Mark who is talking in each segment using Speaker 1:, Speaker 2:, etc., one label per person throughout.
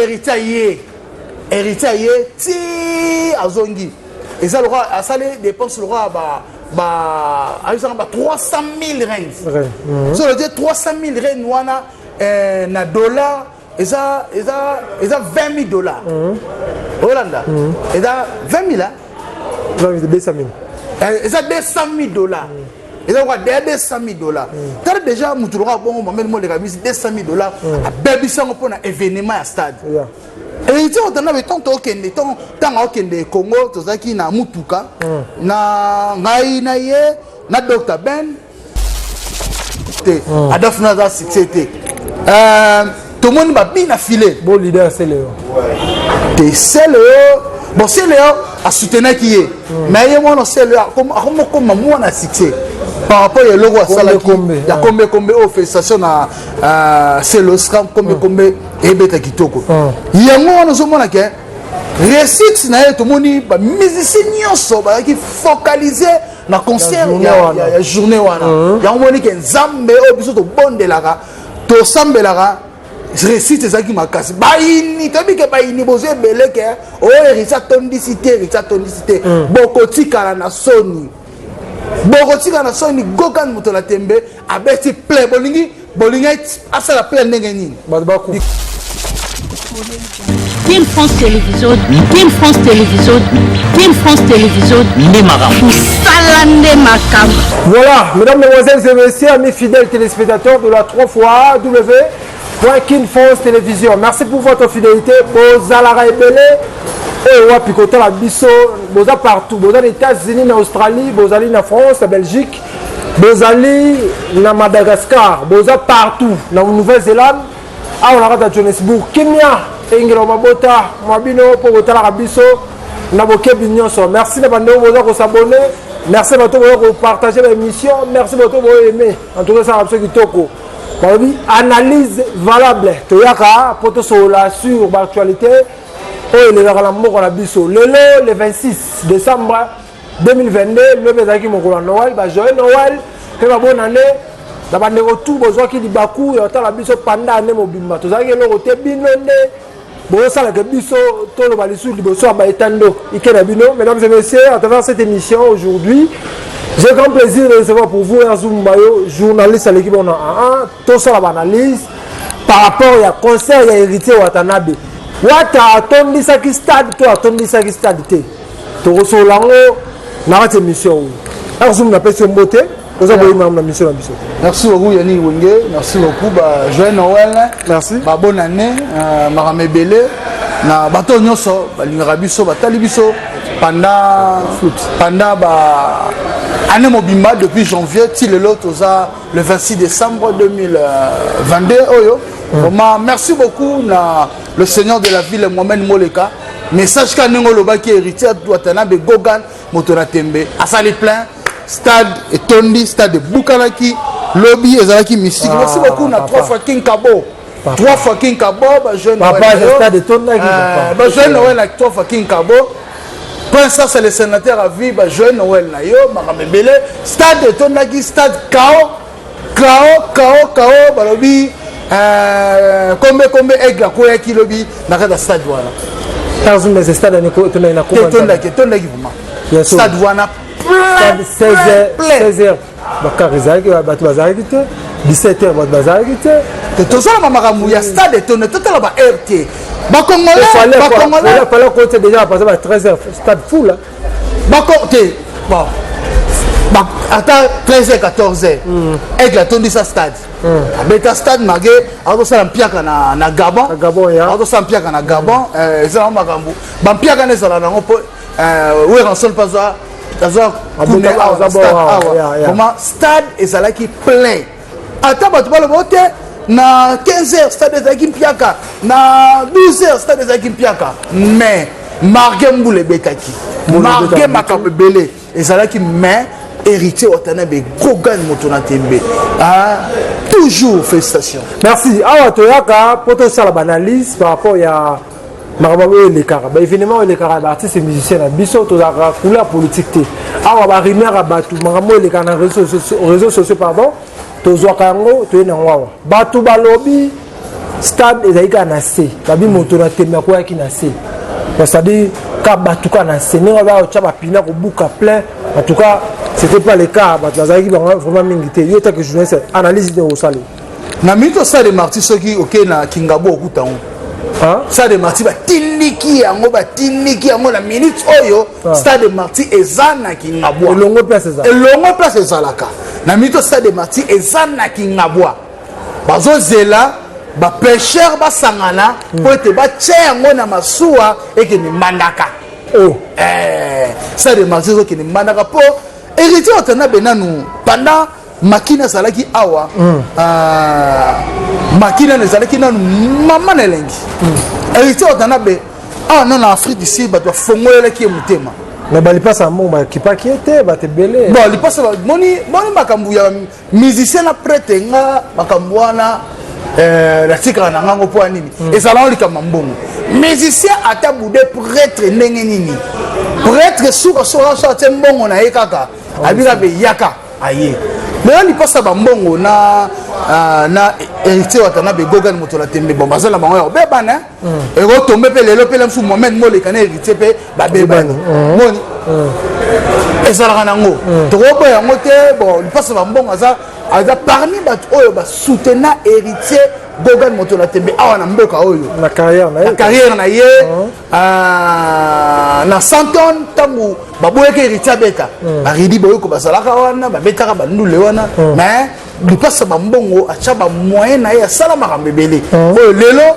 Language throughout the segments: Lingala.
Speaker 1: Héritier ye, Héritier ye ti azongi, eza lokola asali dépense lokola ba ayebisanga ba 300 000 rands. So le 300 000 rands wana na dollar eza 20 000 $. Olanda, eza 20 000.
Speaker 2: 200 000.
Speaker 1: Eza 200 000 $, eza lokola deya 200 000 $. Tala déjà, mutu lokola bongo Mohamed Moleka misi 200 000 $, abebisi yango mpona événement ya stade. Héritier Watanabe, ntango tookende, ntango aokende Congo, tozalaki na mutuka na ngai na ye na Dr Ben te. Adolphe no aza succès te. Tomoni babina file.
Speaker 2: Bo leader Sele.
Speaker 1: Te, Sele oyo, bon, Sele oyo asoutenaki ye, mais ye mwana Sele oyo akomokoma mwana succès par rapport ya eloko asalaki ya Kombe Kombe oyo. Félicitation na Sele Oscar. Kombe Kombe eyebeta kitoko. Yango wana ozomona ke réussite na ye, tomoni bamusicien nyonso bazalaki focalisé na concert ya journée wana. Yango moni ke Nzambe oyo biso tobondelaka, tosambelaka, réussite ezalaki makasi. Bayini, toyebi ke bayini bozwa ebele ke oyo Héritier atondisi te, Héritier atondisi te. Bokotikala na soni, bokotikala na soni. Gokan moto na tembe abeti plein. Bolingi, bolingi asala plein ndenge nini?
Speaker 3: Team France Télévision, Team France Télévision, Team France Télévision,
Speaker 4: nde makambo.
Speaker 3: Mosala nde makambo.
Speaker 2: Voilà, mesdames, mesdemoiselles et messieurs, amis fidèles téléspectateurs de la 3 fois W Kin France Télévision. Merci pour votre fidélité. Bozalaka ebele oyo wapi kotala biso, boza partout, boza na États-Unis, na Australie, bozali na France, na Belgique, bozali na Madagascar, boza partout, na Nouvelle-Zélande, awa na kati ya Johannesburg. Kimia eyingela mabota mwa bino mpo botalaka biso na bokebi nyonso. Merci na bandeko boza kos'abonner, merci na bato boza kopartager baémission, merci bato boaime. En tout cas, esalaka biso kitoko. Balobi analyse valable, toyaka mpo tosolola sur baactualité oyo elekaka na mboka na biso. Lelo le 26 décembre 2022, lobi ezalaki mokolo ya Noël. Bajoyeux Noël mpe babonne année na bandeko tu bozwaki libaku ya kotala biso panda ane mobimba. Tozalaki eloko te, bino nde bozosalaka biso toloba lisusu liboso ya baetando ike na bino. Mesdames et messieurs, à travers cette émission aujourd'hui, j'ai grand plaisir de recevoir pour vous Erzou Mbayo, journaliste à l'équipe. On a un tosala baanalyse par rapport ya concert ya Héritier Watanabe. Wata atondisaki stade to atondisaki stade te? Tokosolola yango na kati émission oyo. Erzou, napesi yo mbote, oza boyima na mission na biso.
Speaker 1: Merci beaucoup, Yannick Wenge, merci beaucoup. Ba joyeux Noël.
Speaker 2: Merci.
Speaker 1: Ba bonne année, makambo ebele na bato nyonso balingaka biso, batali biso pendant ba année mobimba depuis janvier ti lelo toza le 26 décembre 2022 oyo. Vraiment merci beaucoup na le seigneur de la ville Mohamed Moleka. Message ka ndenge olobaki, Héritier Watanabe Gogan moto na tembe asali plein stade, etondi stade, ebukanaki lobi, ezalaki mystique. Merci beaucoup na trois fois King Kabo, trois fois King Kabo, bajeune. Bajoyeux Noël na trois fois King Kabo. Prince, c'est le sénateur à vie. Bajoyeux Noël na yo, makambo ebele. Stade etondaki, stade kao kao kao kao. Balobi Kombe Kombe, aigle akweyaki lobi na kati ya stade wana. Etondaki, etondaki vraiment stade wana.
Speaker 2: Plein 16h bakar ezalaki, bato bazalaki te. 17h bato bazalaki te.
Speaker 1: Tozolaba makambo ya stade etonde, totala ba heure te.
Speaker 2: Bacongolais fallait kotia déjà par ba 13h, stade full.
Speaker 1: Bako te, bon, ata 13h, 14h, aigle atondisa stade, abeta stade malgré azosala mpiaka na Gabon. Azosala mpiaka na Gabon, eza nango makambo bampiaka na ezala nango mpo Werrason mpe azwa azwa awa. Vraiment stade ezalaki plein. Ata bato baloba o te, na 15 heures stade ezalaki mpiaka, na 12 heures stade ezalaki mpiaka, mais malgré mbula ebetaki, malgré makambo ebele ezalaki, mais Héritier Watanabe Gogan moto na tembe, ah, toujours félicitation.
Speaker 2: Merci. Awa toyaka mpo tosala baanalyse par rapport ya makambo oyo elekaka, baévénement oyo elekaka ya baartiste musicien na biso. Tozalaka couleur politique te awa. Barumeur ya bato, makambo oyo elekaka na réseaux sociaux, pardon, tozwaka yango, toye nango awa. Bato balobi Stade ezali kaka na se, babi moto na tembe akweyaki na se, c'est-à-dire ka bato kaka na se, ndenge baotya bapina kobuka plein. En tout cas, c'était pas le cas, bato bazalaki bango vraiment mingi te. Yo taki journaliste, analyse nde osali?
Speaker 1: Na minute, Stade Martyrs, soki okei na Kingabo, okuta yango. Stade Martyrs, batindiki yango, batindiki yango na minute oyo. Stade Martyrs eza na Kingabwa.
Speaker 2: Elongo place eza.
Speaker 1: Elongo place ezalaka. Na minute, Stade Martyrs eza na Kingabwa, bazozela bapêcheur basangana mpo ete batia yango na masuwa, ekende Mbandaka.
Speaker 2: Oh.
Speaker 1: Stade Martyrs ezokende Mbandaka mpo Héritier Watanabe nanu pendant makina azalaki awa, makina nanu ezalaki nanu mama na elengi. Héritier Watanabe awa nano na Afrique du Sud, bato bafongolelaki ye motema.
Speaker 2: Mais balipasa ya mbongo bakipaki ye te, bato ebele.
Speaker 1: Bon, lipasa, moni moni makambo ya musicien na prêtre, nga makambo wana natikaka na ngango. Mpo ya nini? Ezalaka likambo ya mbongo. Musicien ata bude prêtre ndenge nini, prêtre suka suka so atie mbongo na ye kaka, abika mpe yaka aye. Lelo lipasa bambongo na Héritier Watanabe, Gogane moto na tembe, bon, baza na bango ya kobebana. Ekotombe mpe lelo mpe mosusu Mohamed Moleka na Héritier mpe babebani. Moni ezalaka nango, tokoboya yango te. Bon, lipasa bambongo aza parmi bato oyo basoutenir Héritier Gogan moto na tembe awa na mboka oyo.
Speaker 2: Na carrière na ye.
Speaker 1: Na carrière na ye, na Santon, ntango baboyaki Héritier abeta, baridi boyoko bazalaka wana, babetaka bandule wana. Mais lipasa bambongo atya bamoyen na ye, asala makambo ebele oyo lelo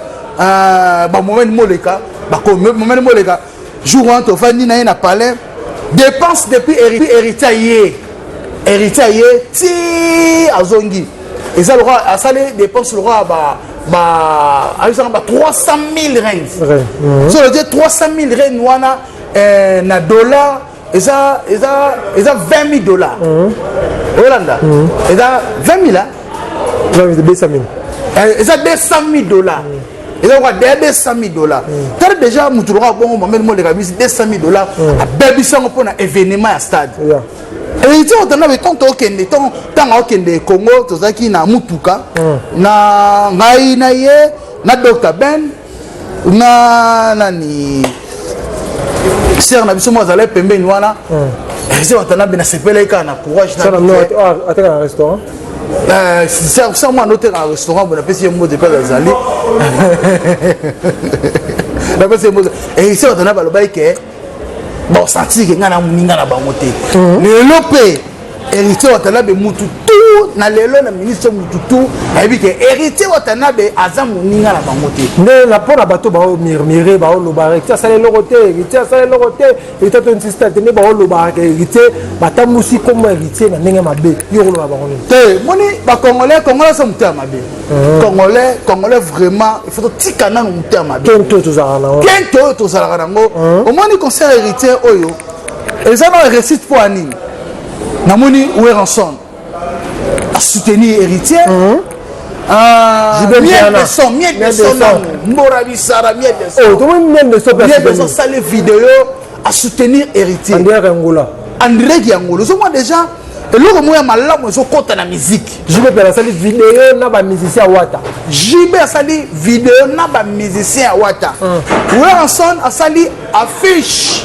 Speaker 1: bamomen moleka, bamomen moleka. Jour wana tovandi na ye na palais, dépense depuis Héritier ye, Héritier ye ti azongi, eza lokwa asali dépense lokwa ba ayebisanga ba 300 000 rands. So lotie 300 000 rands wana na dollar, eza 20 000 dollars. Oyolanda, eza 20 000.
Speaker 2: 200 000.
Speaker 1: Eza 200 000 dollars, eza lokola deya 200 000 dollars. Tala déjà motu lokola bongo Mameli Moleka bisi 200 000 dollars, abebisi yango mpona événement ya stade. Héritier Watanabe, ntango tokende, ntango akokende Congo, tozalaki na mutuka na ngai na ye na Dr Ben na nani, sere na biso mo azalaki pembeni wana. Héritier Watanabe, nasepelaki kaka na courage.
Speaker 2: Ateka na restaurant.
Speaker 1: Sa mwana oteka na restaurant boye, napesi ye mbote mpe azali, napesi ye mbote. Héritier Watanabe alobaki ke baosentir ke ngai na moninga na bango te. Lelo mpe Héritier Watanabe, mutu tu na lelo na ministre, mutu tu nayebi ke Héritier Watanabe aza moninga na bango te.
Speaker 2: Nde na mpo na bato baomurmure, baoloba Héritier asala eloko te, Héritier asala eloko te, Héritier atondisi te, nde baolobaka Héritier batambusi nkombo Héritier na ndenge mabe, yo koloba bango nini?
Speaker 1: Te, moni bacongolais, congolais aza moto ya mabe. Congolais, congolais vraiment, il faut totika nano moto ya mabe.
Speaker 2: Kento oyo tozalaka nango.
Speaker 1: Kento oyo tozalaka nango. Omoni concert Héritier oyo eza na réussite mpo ya nini? Namoni Werrason asoutenir Héritier, Miel de son, Miel de son, mbora bisara, Miel de son.
Speaker 2: Tomoni Miel de son.
Speaker 1: Miel de son asali vidéo asoutenir Héritier.
Speaker 2: André Angola.
Speaker 1: André Yangola, ozomona déjà eloko moko ya malamu ezokɔta na musique.
Speaker 2: JB mpe asali video na bamusicien ya Wata.
Speaker 1: JB asali video na bamusicien ya Wata. Werrason asali affiche,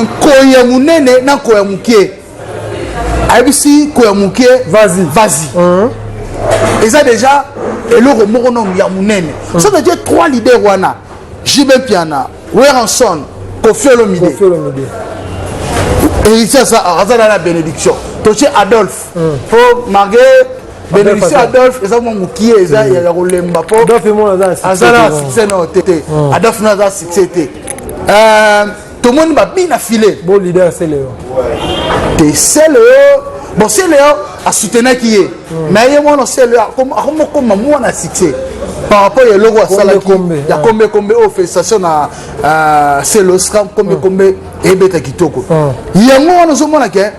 Speaker 1: nkoyi ya monene na nkoyi ya moke, ayebisi nkoyi ya moke:
Speaker 2: "Vas-y."
Speaker 1: Vas-y. Eza déjà eloko moko nano ya monene. So totie trois leaders wana, JB Mpiana, Werrason, Koffi Olomide.
Speaker 2: Koffi Olomide.
Speaker 1: Héritier aza na bénédiction. Totie Adolphe po malgré bénédiction, Adolphe eza mwa mokie, eza ya kolemba po aza na succès nao te te. Adolphe no aza succès te. Tomoni babina file.
Speaker 2: Bo leader Seleo.
Speaker 1: Te, Seleo, bon, Seleo asoutenaki ye, mais ye mwana Seleo akomokoma mwana succès par rapport ya eloko asalaki ya Kombe Kombe oyo. Félicitation na Selo Scram, Kombe Kombe ebeta kitoko. Yango wana ozomona ke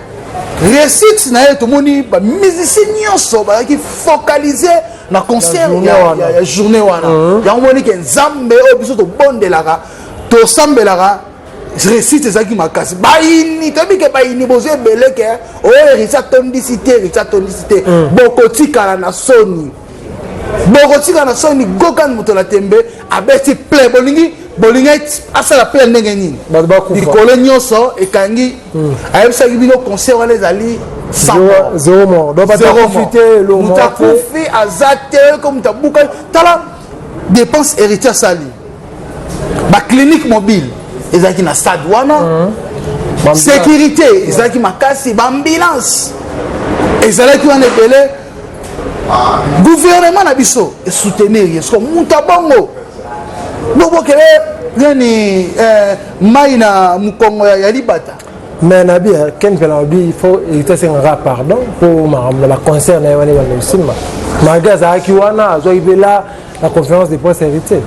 Speaker 1: réussite na ye, tomoni bamusicien nyonso bazalaki focalisé na concert ya journée wana. Yango moni ke Nzambe oyo biso tobondelaka, tosambelaka, réussite ezalaki makasi. Bayini, toyebi ke bayini bozo ebele ke oyo Héritier atondisi te, Héritier atondisi te, bokotikala na soni. Bokotika na soni. Gokan moto na tembe abeti plein. Bolingi, bolingi asala plein ndenge nini?
Speaker 2: Bato bakufa.
Speaker 1: Likolo nyonso ekangi. Ayebisaki bino concert wana ezali sans mort.
Speaker 2: Zéro mort, donc bato
Speaker 1: Zéro
Speaker 2: akufi
Speaker 1: mort.
Speaker 2: te, elo
Speaker 1: Moto
Speaker 2: mort te.
Speaker 1: akufi aza te, ko moto abukani. Tala dépense héritier asali: baclinique mobile ezalaki na stade wana, sécurité ezalaki makasi, baambulance ezalaki wana ebele. Gouvernement na biso esoutenir ye. Siko moto abongo bobokele nani mai na mokongo ya libata.
Speaker 2: Mais nabi Ken mpe nabi, il faut héritier asengaka pardon mpo makambo na baconcert na ye wana ebanda kosimba, malgré azalaki wana, azwaki mpe la na conférence de presse héritier.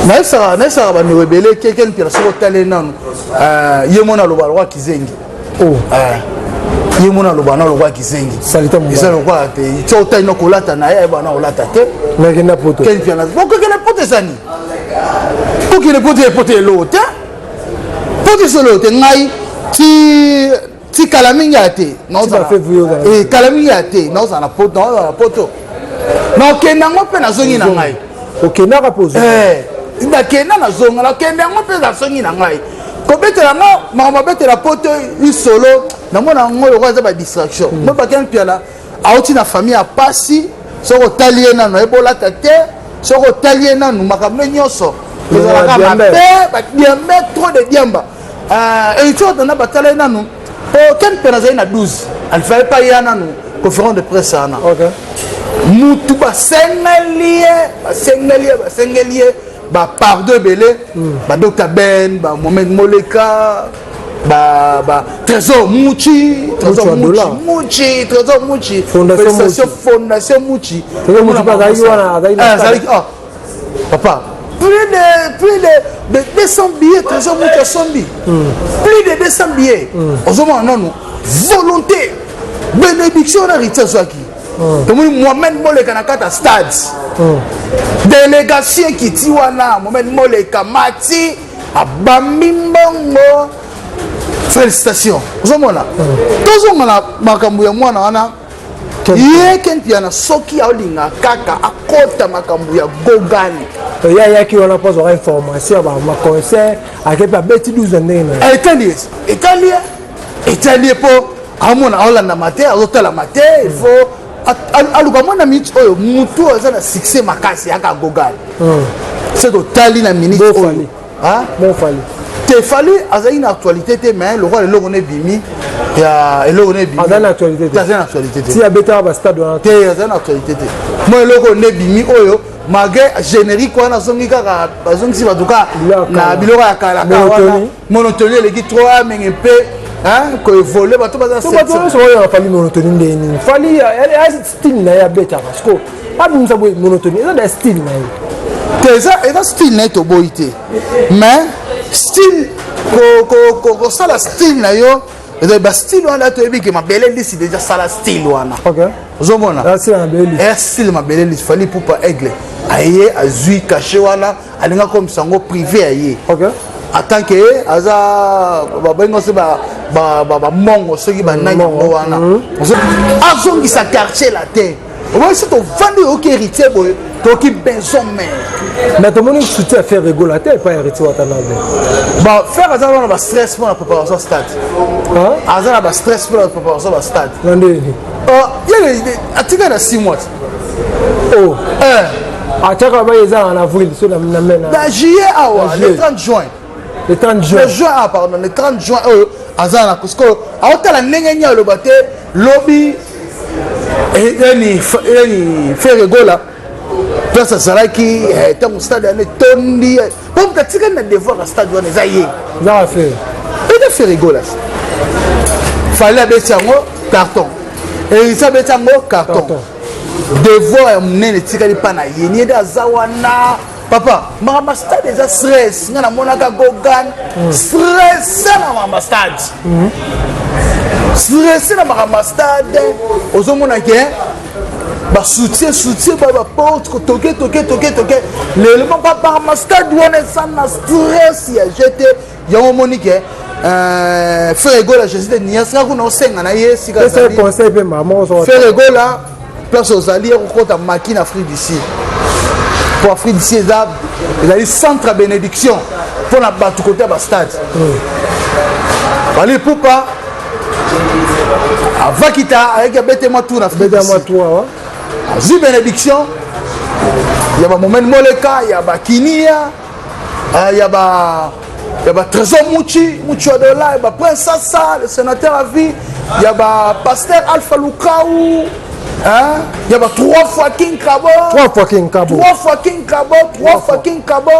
Speaker 1: Nayebisaka bandeko ebele ke Ken Mpiana, soki otali nanu ye mona aloba lokwa kizengi.
Speaker 2: Oh.
Speaker 1: Ye mona aloba na lokwa kizengi.
Speaker 2: Salite mobali.
Speaker 1: Eza lokwa te. Ti otali no kolata na ye, ayeba na kolata te.
Speaker 2: Nakenda poto.
Speaker 1: Ken Mpiana bokokende poto, ezani kokende poto, poto eloko te, poto eza eloko te. Ngai ti ti kala mingi ya te.
Speaker 2: Bafévrier ozala.
Speaker 1: Kala mingi ya te, naozala na poto, naozala na poto, nakokende yango mpe nazongi na ngai.
Speaker 2: Okendaka mpo ozwa.
Speaker 1: Nakenda, nazonga, nakende yango mpe nazongi na ngai. Kobetela ngo makambo abetela poto lisolo, namona yango lokola eza badistraction. Mo baKen Mpiana auti na famille ya pasi. Soki otali ye nanu, ayebolata te. Soki otali ye nanu, makambo nyonso ezalaka
Speaker 2: Diambe.
Speaker 1: mabe, badiambe, trop de diamba. Héritier otanda batala ye nanu po Ken mpe nazali na 12, alifallait pas ya nanu conférence de presse wana. Mutu basengeli ye, basengeli ye, basengeli ye bapardon ebele, badocteur Ben, bamohamed Moleka, ba Trésor Muchi, Trésor
Speaker 2: Muchi wa
Speaker 1: Muchi.
Speaker 2: dollar.
Speaker 1: Muchi, Trésor Muchi.
Speaker 2: Fondation.
Speaker 1: Félicitations, Fondation Muchi.
Speaker 2: Trésor Muchi mpe azalaki wana, azalaki na
Speaker 1: Eh, azalaki, oh papa, plus de 200 billets Trésor Muchi asombi, plus de 200 billets. Ozomona nanu volonté, bénédiction wana héritier azwaki. Tomoni Mohamed Moleka na kati ya stade, délégation ekiti wana, Mohamed Moleka mati, abambi mbongo. Félicitation. Ozomona, tozonga na makambo ya mwana wana ye Ken Mpiana. Soki aolinga kaka akota makambo ya Gogani,
Speaker 2: ye ayaki wana mpo azwaka information ya baconcert, ake mpe abeti 12 na ndenge na ye.
Speaker 1: Etali ye, etali ye, etali ye mpo amona aolandama te, azotalama te. Il faut aluka mwana minute oyo, mutu oyo aza na succès makasi yaka Gogani. Se totali na minute
Speaker 2: Bon,
Speaker 1: oyo.
Speaker 2: Fally.
Speaker 1: Hein?
Speaker 2: Bon, Fally.
Speaker 1: Te, Fally azalaki na actualité te, mais lokola eloko no ebimi ya eloko no ebimi.
Speaker 2: Azali na actualité te.
Speaker 1: Azali na actualité te.
Speaker 2: Ti abetaka bastade wana te.
Speaker 1: Te, azali na actualité te. Mo eloko nde ebimi oyo, malgré générique wana azongi kaka, bazongisi bato kaka
Speaker 2: Biloko ya
Speaker 1: na
Speaker 2: kala.
Speaker 1: biloko ya kala kaka wana.
Speaker 2: Monotonie.
Speaker 1: Monotonie eleki trop, amenge mpe koévoluer, bato baza.
Speaker 2: So bato nyonso oyo Fally, monotonie nde nini? Fally aya style na ye abetaka, siko abimisa boye monotonie, eza da style na ye.
Speaker 1: Te, eza style na ye, toboyi te, mais style kosala style na yo, ezali bastyle wana toyebi ke Mabele Lisi déjà sala style wana. Ozomona.
Speaker 2: Eza style ya Mabele Lisi.
Speaker 1: Eza style Mabele Lisi. Fally Ipupa Aigle aye, azwi cachet wana, alinga komisa yango privé ya ye. En tant que aza babenga so bamongo, soki banani yango wana, azongisa Quartier Latin. Omoni, so tovandi, oyoki héritier boye, toyoki maison mère.
Speaker 2: Mais tomoni soutien ya Ferre Gola te epai héritier Watanabe.
Speaker 1: Bon, Ferre aza wana bastress mpona préparation stade, aza na bastress mpona préparation bastade.
Speaker 2: Na ndeni?
Speaker 1: Ye atikali na 6 mois.
Speaker 2: Oh, atiaka bai eza en avril, so na
Speaker 1: na juillet awa, le 30 juin.
Speaker 2: Le 30 juin.
Speaker 1: Le juin, ah pardon, le 30 juin oyo aza na sikoyo, aotala ndenge nini aloba te lobi yani Ferre Gola place azalaki ntango stade wana etondi, po moto atikali na devoir ya stade wana eza ye.
Speaker 2: Ezaka Ferre.
Speaker 1: Eza Ferre Gola. Fally abeti yango carton, Héritier abeti yango carton. Devoir ya monene etikali mpa na ye, ni ede aza wana. Papa, makambo stade eza stress. Nga namonaka Gogan stress na makambo stade, stress na makambo stade. Ozomona ke basoutien, soutien, baporte toke toke toke toke. Lelo makambo stade wana eza na stress ya jete yango. Omoni ke Ferre Gola, Jésus de Nias, nga kuna osenga na ye sika.
Speaker 2: Conseil mpe mama.
Speaker 1: Ferre Gola. Place ozali, ekokota maki na Afrique du Sud, po Afrique du Sud eza, ezali centre ya bénédiction mpona bato kote ya bastade. Fally Ipupa avakita, ayaki, abete mwa tour na Afrique du Sud, azwi bénédiction ya bamomene moleka, ya bakinia, ya ba Trésor Muchi Muchi wa dola, ya ba Prince Sasa, le sénateur à vie, ya ba pasteur Alpha Lukau, ya ba trois fois King Kabo.
Speaker 2: Trois fois King Kabo.
Speaker 1: Trois fois King Kabo, trois fois King Kabo.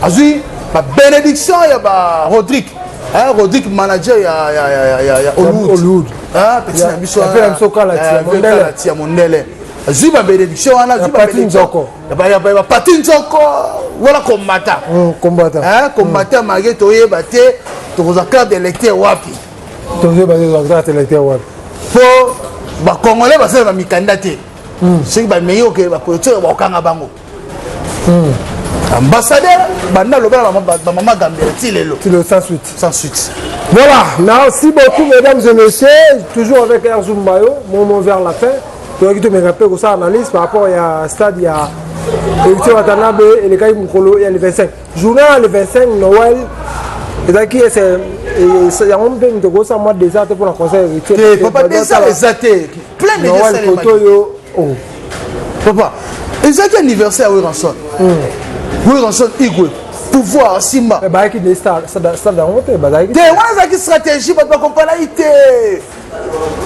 Speaker 1: Azwi babénédiction ya ba Rodrigue, Rodrigue, manager ya Hollywood, petit na biso.
Speaker 2: Ya
Speaker 1: ya mondele. Azwi babénédiction wana, azwi bapati nzoko wana, kombata.
Speaker 2: Kombata.
Speaker 1: Kombata, malgré toyeba te tokozwa carte d'électeur wapi.
Speaker 2: Tozoyeba te tozwa carte d'électeur wapi.
Speaker 1: Mpo bacongolais basala bamikanda te. Soki bamei okende bapolitike, bakokanga bango. Ambassadeur banda aloba na bamama Gambela ti lelo.
Speaker 2: Ti lelo, sans suite.
Speaker 1: Sans suite.
Speaker 2: Voilà, merci beaucoup, mesdames et messieurs. Toujours avec Erzoum Bayo, moment vers la fin. Toyaki tomeka mpe kosala analyse par rapport ya stade ya Héritier Watanabe elekaki mokolo ya le 25, journée ya le 25 Noël. Ezalaki yango mpe moto ekosala mwa désert te mpona concert
Speaker 1: Héritier. Papa, désert eza te, plein.
Speaker 2: Noël koto oyo.
Speaker 1: Papa, ezalaki anniversaire ya Werrason. Werrason Igwe, pouvoir simba.
Speaker 2: Bayaki de stade yango te, bazalaki.
Speaker 1: Te, wana ezalaki stratégie, bato bakompanaki te.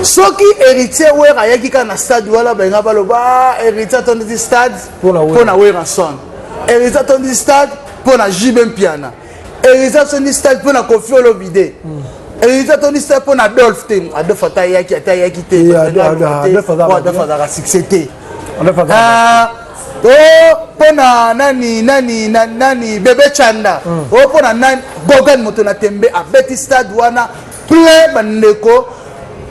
Speaker 1: Soki Héritier Wera ayaki kaka na stade wana, balinga baloba Héritier atondisi stade mpo na Werrason, Héritier atondisi stade mpo na JB Mpiana, Héritier atondi stade mpo na Koffi Olomide, Héritier atondi stade mpo na Adolphe te. Adolphe ata ayaki, ata ayaki te, Adolphe azalaka succès te. O mpo na nani, nani, nani, Bebe Chanda, o mpo na nani, Gogan moto na tembe abeti stade wana plein. Bandeko,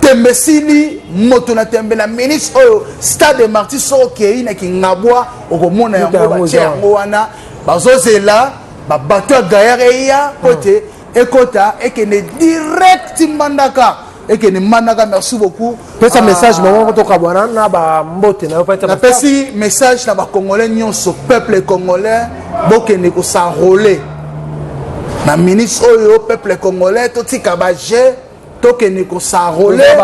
Speaker 1: tembe esili, moto na tembe na ministre oyo. Stade de Martyr, soki okei na Kingabwa, okomona yango, batie yango wana, bazozela babato ya gaillard eya po te ekota, ekende direct Mbandaka, ekende Mbandaka. Merci beaucoup.
Speaker 2: Pesa message mama, tokabwana na bambote na yo.
Speaker 1: Napesi message na bacongolais nyonso, peuple congolais, bokende kos'enrôler na ministre oyo. Peuple congolais, totika baje, tokende kos'enrôler.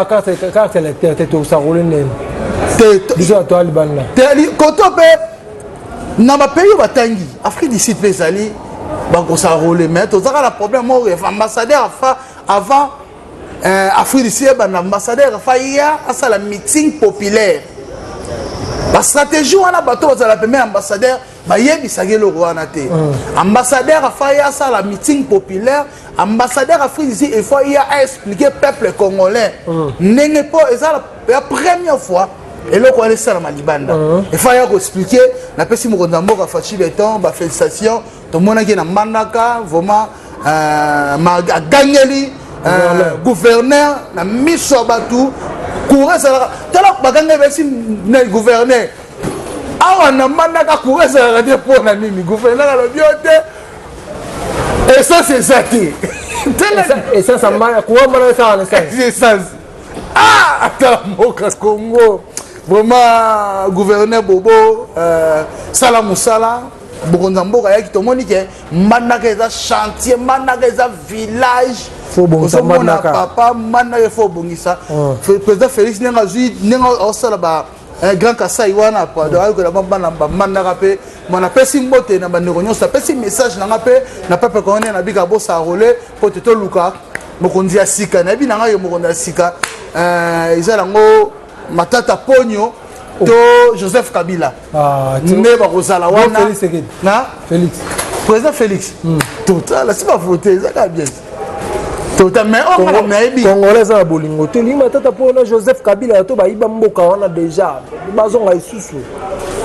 Speaker 2: Carte électeur te, tos'enrôler ndeni? Biso bato ya libanda.
Speaker 1: Koto mpe na bapays oyo batangi, Afrique du Sud mpe ezali, bakos'enrôler. Mais tozaka na problème moko, ambassadeur afa avant Afrique du Sud ebanda, ambassadeur afa ya asala meeting populaire. Bastratégie wana, bato bazala pembe ya ambassadeur bayebisaki eloko wana te. Ambassadeur afa ye asala meeting populaire. Ambassadeur Afrique du Sud, il faut ya aexpliquer peuple congolais ndenge, mpo eza ya première fois eloko wana esalama libanda. Il faut ya koexpliquer. Napesi mokonzi ya mboka Fatshi Béton bafélicitation. Tomonaki na Mbandaka, vraiment agangeli gouverneur na miso ya bato. Courant ezalaka, tala, bagangeli besi na gouverneur awa na Mbandaka, courant ezalaka te. Mpo na nini? Gouverneur alobi yo te, essence eza te.
Speaker 2: Essence, courant mbana esala na
Speaker 1: essence. Essence, ah, ata mboka Congo. Vraiment, gouverneur Bobo, sala mosala. Bokonzi ya mboka ayaki, tomoni ke Mbandaka eza chantier, Mbandaka eza village. Ozomona, papa, Mbandaka efo obongisa. Président Félix, ndenge azwi, ndenge aosala ba Grand Kasai wana, pardon, ayokola bana bambandaka mpe. Mo napesi mbote na bandeko nyonso, napesi message na nga mpe na peuple congolais, na bika bos'enrôler mpo te toluka mokonzi ya sika. Nayebi na ngai yo mokonzi ya sika eza yango Matata Ponyo to Joseph Kabila nde bakozala wana.
Speaker 2: Na Félix.
Speaker 1: Président Félix, totala si bavote eza kaka bien tota, mais oyo nga nayebi.
Speaker 2: Congolais eza na bolingo te. Olingi Matata mpona Joseph Kabila to bayiba mboka wana déjà, bazonga lisusu.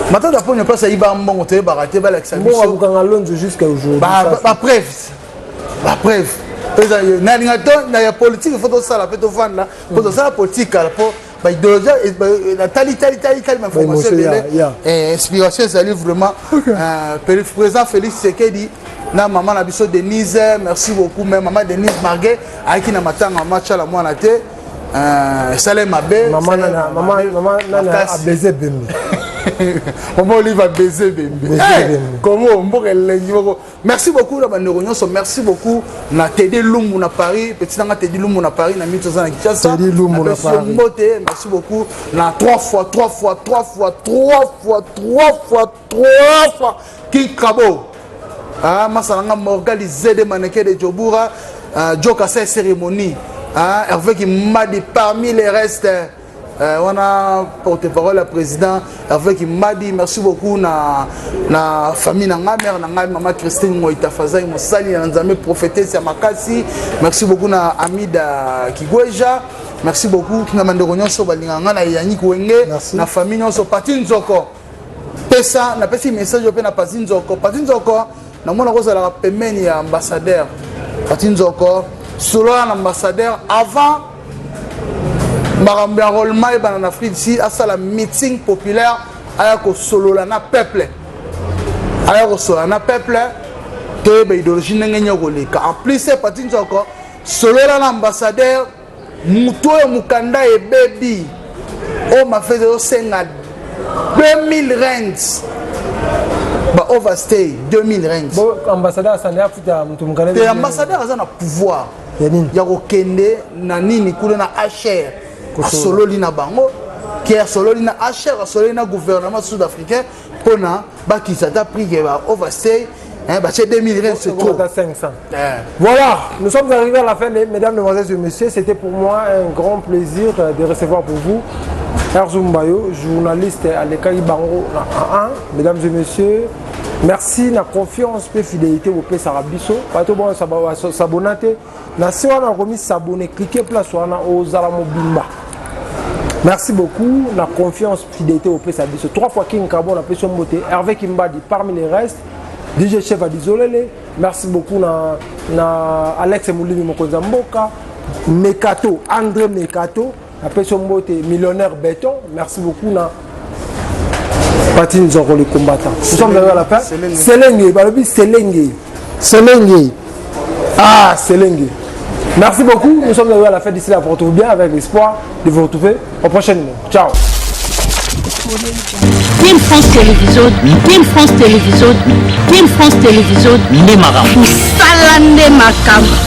Speaker 1: Matata Ponyo, place ayiba mbongo toyebaka te, balakisa.
Speaker 2: Biso Bukanga Lonzo jusqu'à aujourd'hui.
Speaker 1: Bapreuve, bapreuve nalinga to na ya politique, faut tosala mpe tovanda mpo tosala politique kala, mpo baidéologie natali tali tali tali bainformation ebele, inspiration ezali vraiment. Président Félix Tshisekedi na mama na biso Denise, merci beaucoup. Mais mama Denise Margue ayaki na matanga mama Tshala Mwana te. Esale mabe.
Speaker 2: Mama nana abeze bembe.
Speaker 1: Mama Olive abeze bembe. Kongo mboka elengi moko. Merci beaucoup na bandeko nyonso. Merci beaucoup na Teddy Lumbu na Paris, petit nanga Teddy Lumbu na Paris, na mito za na Kinshasa.
Speaker 2: Teddy Lumbu na Paris.
Speaker 1: Mbote, merci beaucoup na 3 fois 3 fois 3 fois 3 fois 3 fois 3 fois King Kabo. Ah, masalanga Morgali Zede Maneke de Jobura, Joka sa cérémonie. Ah, Hervé qui m'a dit parmi les restes. Wana porte-parole ya président Hervé Kimbadi. Merci beaucoup na famille na nga, mère na nga, maman Christine Ngoita Fazai mosali na Nzambe, prophétesse ya makasi. Merci beaucoup na Amida Kigweja. Merci beaucoup na bandeko nyonso balinga nga na Yannick Wenge, na famille nyonso. Pati Nzoko pesa napesi message mpe na Pati Nzoko. Pati Nzoko namona kozalaka pembeni ya ambassadeur. Pati Nzoko solola na ambassadeur avant makambo ya enrôlement ebana na Afrique si asala meeting populaire, aya kosolola na peuple, aya kosolola na peuple, toyeba idéologie ndenge nini koleka. En plus, Pati Nzoko solola na ambassadeur, motu oyo mokanda ebebi oyo mafete ezosenga 2000 rands, ba overstay 2000 rands.
Speaker 2: Ambassadeur asande afuta motu mokanda?
Speaker 1: Te, ambassadeur aza na pouvoir ya kokende na nini kuna na HR, asololi na bango ke asololi na HR, asololi na gouvernement sud africain mpona bakisa ata prix ke ba overstay batie 2000 rands, c'est trop.
Speaker 2: 500. Voilà, nous sommes arrivés à la fin, mesdames, mesdemoiselles et messieurs. C'était pour moi un grand plaisir de recevoir pour vous Erzoum Bayo, journaliste à l'école Bango 1. Mesdames et messieurs, merci na confiance et fidélité au Pesa Biso. Bato bon s'abonner na se wana komi s'abonner, cliquez place wana ozala mobimba. Merci beaucoup na confiance, fidélité au Pesa Biso. Trois fois King Kabo na peso mbote, Hervé Kimbadi parmi les restes, DJ Chef Adizolele. Merci beaucoup na Alex Moulimi mokonzi ya mboka, Mekato, André Mekato, napesi yo mbote, millionnaire béton. Merci beaucoup na Pati Nzoko le combattant. Nous sommes arrivés à la fin. Selenge, balobi Selenge. Selenge. Ah, Selenge. Merci beaucoup. Nous sommes arrivés à la fin. D'ici là, portez-vous bien avec l'espoir de vous retrouver au prochain numéro. Ciao.
Speaker 3: Team France Télévision, Team France Télévision, Team France Télévision, nde makambo. Mosala nde makambo.